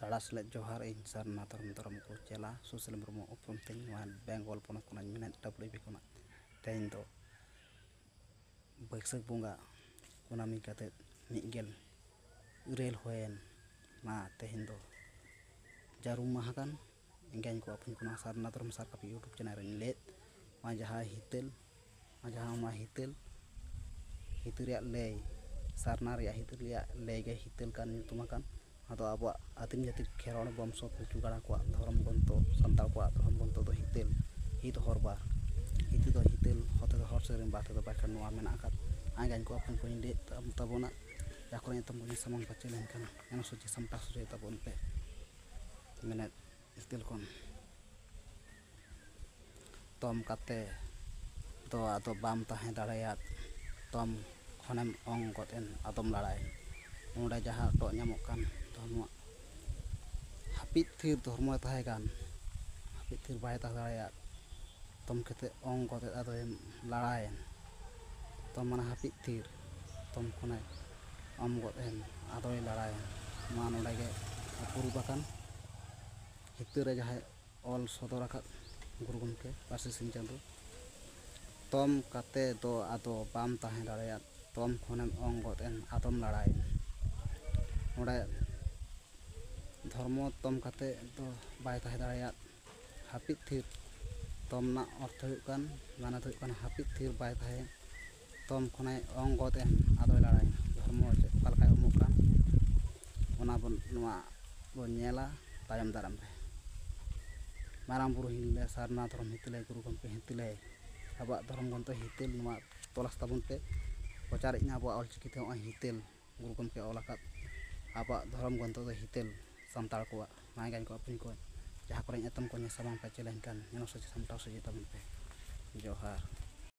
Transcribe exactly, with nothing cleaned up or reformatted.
ᱫᱟᱲᱟ ᱥᱮᱞᱮᱫ ᱡᱚᱦᱟᱨ᱾ ᱤᱧ ᱥᱟᱨᱱᱟ ᱫᱷᱚᱨᱚᱢ ᱫᱷᱚᱨᱚᱢ ᱜᱩᱨᱩ ᱪᱮᱞᱟ ᱥᱩᱥᱤᱞ ᱢᱩᱨᱢᱩ ᱩᱯᱨᱩᱢ ᱛᱤᱧ, ᱱᱚᱣᱟ ᱵᱮᱝᱜᱚᱞ ᱯᱚᱱᱚᱛ ᱠᱷᱚᱱᱟᱜ ᱤᱧ ᱢᱮᱱᱮᱫ ᱰᱟᱵᱽᱞᱤᱭᱩ ᱵᱤ ᱠᱷᱚᱱᱟᱜ᱾ ᱛᱮᱦᱮᱧ ᱫᱚ ᱵᱟᱹᱭᱥᱟᱹᱠᱷ ᱵᱚᱸᱜᱟ ᱠᱩᱱᱟᱹᱢᱤ ᱠᱟᱛᱮᱫ ᱢᱤᱫ ᱜᱮᱞ ᱤᱨᱟᱹᱞ ᱦᱩᱭᱮᱱ᱾ ᱢᱟ ᱛᱮᱦᱮᱧ ᱫᱚ ᱡᱟᱹᱨᱩᱢ ᱢᱟᱦᱟ ᱠᱟᱱ᱾ ᱮᱸᱜᱟᱧ ᱠᱚ ᱟᱯᱷᱤᱧ ᱠᱚ ᱱᱚᱣᱟ ᱥᱟᱨᱱᱟ ᱫᱷᱚᱨᱚᱢ ᱥᱟᱨ ᱠᱟᱹᱯᱤ YouTube ᱪᱮᱱᱮᱞ ᱨᱮᱧ ᱞᱟᱹᱭᱮᱫ, ᱱᱚᱣᱟ ᱡᱟᱦᱟᱸ ᱦᱤᱛᱟᱹᱞ, ᱱᱚᱣᱟ ᱡᱟᱦᱟᱸ ᱱᱚᱣᱟ ᱦᱤᱛᱟᱹᱞ, ᱦᱤᱛᱟᱹᱞ ᱨᱮᱭᱟᱜ ᱞᱟᱹᱭ, ᱥᱟᱨᱱᱟ ᱨᱮᱭᱟᱜ ᱦᱤᱛᱟᱹᱞ ᱨᱮᱭᱟᱜ ᱞᱟᱹᱭ ᱜᱮ ᱦᱤᱛᱟᱹᱞ ᱠᱟᱱ ᱧᱩᱛᱩᱢ ᱟᱠᱟᱱ᱾ ᱟᱫᱚ ᱟᱵᱚᱣᱟᱜ ᱟᱹᱫᱤᱢ ᱡᱟᱹᱛᱤ ᱠᱷᱮᱨᱣᱟᱲ ᱵᱚᱝᱥᱚ ᱯᱤᱞᱪᱩ ᱜᱟᱲᱟ ᱠᱚᱣᱟᱜ ᱫᱷᱚᱨᱚᱢ ᱜᱨᱚᱱᱛᱷᱚ, ᱥᱟᱱᱛᱟᱲ ᱠᱚᱣᱟᱜ ᱫᱷᱚᱨᱚᱢ ᱜᱨᱚᱱᱛᱷᱚ ᱫᱚ ᱦᱤᱛᱟᱹᱞ, ᱦᱤᱛ ᱦᱚᱨ ᱵᱟᱨ, ᱦᱤᱛᱟᱹᱞ ᱫᱚ ᱦᱤᱛᱟᱹᱞ, ᱦᱚᱛᱮ ᱫᱚ ᱦᱚᱨ ᱥᱮᱨᱮᱧ, ᱵᱟᱛᱮ ᱫᱚ ᱵᱟᱠᱷᱮᱲ, ᱱᱚᱣᱟ ᱢᱮᱱᱟᱜ ᱟᱠᱟᱫ᱾ ᱟᱸᱜᱟᱧ ᱠᱚ ᱟᱯᱷᱤᱧ ᱠᱚᱧ ᱞᱟᱹᱭᱮᱫ ᱛᱟᱵᱚᱱᱟ, ᱡᱟᱦᱟᱸ ᱠᱚᱨᱮ ᱧᱩᱛᱩᱢ ᱠᱚᱧ ᱥᱟᱢᱟᱝ ᱯᱟᱪᱮ ᱞᱮᱱᱠᱷᱟᱱ ᱮᱱ ᱥᱚᱪᱮ ᱥᱟᱢᱴᱟᱣ ᱥᱚᱪᱮ ᱛᱟᱵᱚᱱ ᱯᱮ᱾ ᱢᱮᱱᱮᱫ ᱦᱤᱛᱟᱹᱞ ᱠᱷᱚᱱ ᱛᱚᱢ ᱠᱟᱛᱮ ᱫᱚ ᱟᱫᱚ ᱵᱟᱢ ᱛᱟᱦᱮᱸ ᱫᱟᱲᱮᱭᱟᱫ, ᱛᱚᱢ ᱠᱷᱚᱱᱮᱢ ᱚᱝ ᱜᱚᱫ ᱮᱱ ᱟᱫᱚᱢ ᱞᱟᱲᱟᱭᱮᱱ᱾ ᱱᱚᱰᱮ ᱡᱟᱦᱟᱸ ᱴᱚᱜ ᱧᱟᱢᱚᱜ ᱠᱟᱱ ᱫᱷᱚᱨᱢᱚ, ᱦᱟᱹᱯᱤᱫ ᱛᱷᱤᱨ ᱫᱷᱚᱨᱢᱚᱭ ᱛᱟᱦᱮᱸ ᱠᱟᱱ, ᱦᱟᱹᱯᱤᱫ ᱛᱷᱤᱨ ᱵᱟᱭ ᱛᱟᱦᱮᱸ ᱫᱟᱲᱮᱭᱟᱫ, ᱛᱚᱢ ᱠᱟᱛᱮ ᱚᱝ ᱜᱚᱫ ᱮᱱ ᱟᱫᱚᱭ ᱞᱟᱲᱟᱭᱮᱱ᱾ ᱛᱚᱢ ᱢᱟᱱᱮ ᱦᱟᱹᱯᱤᱫ ᱛᱷᱤᱨ, ᱛᱚᱢ ᱠᱷᱚᱱᱮ ᱚᱢ ᱜᱚᱫ ᱮᱱ ᱟᱫᱚᱭ ᱞᱟᱲᱟᱭᱮᱱ᱾ ᱱᱚᱣᱟ ᱱᱚᱰᱮ ᱜᱮ ᱟᱹᱯᱩᱨᱩᱵ ᱟᱠᱟᱱ᱾ ᱦᱤᱛᱟᱹᱞ ᱨᱮ ᱡᱟᱦᱟᱸᱭ ᱚᱞ ᱥᱚᱫᱚᱨ ᱟᱠᱟᱫ ᱜᱩᱨᱩ ᱜᱚᱢᱠᱮ ᱯᱟᱹᱨᱥᱤ ᱥᱤᱧ ᱪᱟᱸᱫᱳ᱾ ᱛᱚᱢ ᱠᱟᱛᱮ ᱫᱚ ᱟᱫᱚ ᱵᱟᱢ ᱛᱟᱦᱮᱸ ᱫᱟᱲᱮᱭᱟᱫ, ᱛᱚᱢ ᱠᱷᱚᱱᱮᱢ ᱚᱝ ᱜᱚᱫ ᱮᱱ ᱟᱫᱚᱢ ᱞᱟᱲᱟᱭᱮᱱ᱾ ᱱᱚᱰᱮ ᱫᱷᱚᱨᱢᱚ ᱛᱚᱢ ᱠᱟᱛᱮ ᱫᱚ ᱵᱟᱭ ᱛᱟᱦᱮᱸ ᱫᱟᱲᱮᱭᱟᱫ, ᱦᱟᱹᱯᱤᱫ ᱛᱷᱤᱨ᱾ ᱛᱚᱢ ᱨᱮᱱᱟᱜ ᱚᱨᱛᱷᱚ ᱦᱩᱭᱩᱜ ᱠᱟᱱ, ᱢᱟᱱᱮ ᱫᱚ ᱦᱩᱭᱩᱜ ᱠᱟᱱᱟ ᱦᱟᱹᱯᱤᱫ ᱛᱷᱤᱨ ᱵᱟᱭ ᱛᱟᱦᱮᱸ᱾ ᱛᱚᱢ ᱠᱷᱚᱱᱮ ᱚᱝ ᱜᱚᱫ ᱮᱱ ᱟᱫᱚᱭ ᱞᱟᱲᱟᱭᱮᱱ᱾ ᱫᱷᱚᱨᱢᱚ ᱪᱮᱫ, ᱚᱠᱟ ᱞᱮᱠᱟᱭ ᱚᱢᱚᱜ ᱠᱟᱱ, ᱚᱱᱟ ᱵᱚᱱ, ᱱᱚᱣᱟ ᱵᱚᱱ ᱧᱮᱞᱟ ᱛᱟᱭᱚᱢ ᱫᱟᱨᱟᱢ ᱨᱮ᱾ ᱢᱟᱨᱟᱝ ᱵᱩᱨᱩ ᱦᱤᱞᱟᱹ, ᱥᱟᱨᱱᱟ ᱫᱷᱚᱨᱚᱢ ᱦᱤᱛᱟᱹᱞᱟᱹᱭ, ᱜᱩᱨᱩ ᱜᱚᱢᱠᱮ ᱦᱤᱛᱟᱹᱞᱟᱹᱭ, ᱟᱵᱚᱣᱟᱜ ᱫᱷᱚᱨᱚᱢ ᱜᱨᱚᱱᱛᱷᱚ ᱦᱤᱛᱟᱹᱞ, ᱱᱚᱣᱟ ᱛᱚᱞᱟᱥ ᱛᱟᱵᱚᱱ ᱯᱮ᱾ ᱯᱨᱚᱪᱟᱨᱮᱫ ᱱᱟ ᱟᱵᱚᱣᱟᱜ ᱚᱞᱪᱤᱠᱤ ᱛᱮ ᱱᱚᱜᱼᱚᱭ ᱦᱤᱛᱟᱹᱞ, ᱜᱩᱨᱩ ᱜᱚᱢᱠᱮ ᱚᱞ ᱟᱠᱟᱫ ᱟᱵᱚᱣᱟᱜ ᱫᱷᱚᱨᱚᱢ ᱜᱨᱚᱱᱛᱷᱚ ᱫᱚ ᱦᱤᱛᱟᱹᱞ ᱥᱟᱱᱛᱟᱲ ᱠᱚᱣᱟᱜ᱾ ᱢᱟᱭ ᱜᱟᱱ ᱠᱚ ᱟᱹᱯᱤᱧ ᱠᱚ, ᱡᱟᱦᱟᱸ ᱠᱚᱨᱮ ᱧᱩᱛᱩᱢ ᱠᱚ ᱧᱮᱞ ᱥᱟᱢᱟᱝ ᱯᱮ ᱪᱮ ᱞᱮᱱᱠᱷᱟᱱ ᱧᱮᱞ ᱥᱚᱪᱮ ᱥᱟᱢᱴᱟᱣ ᱥᱚᱪᱮ ᱛᱟᱵᱚᱱ ᱯᱮ᱾ ᱡᱚᱦᱟᱨ᱾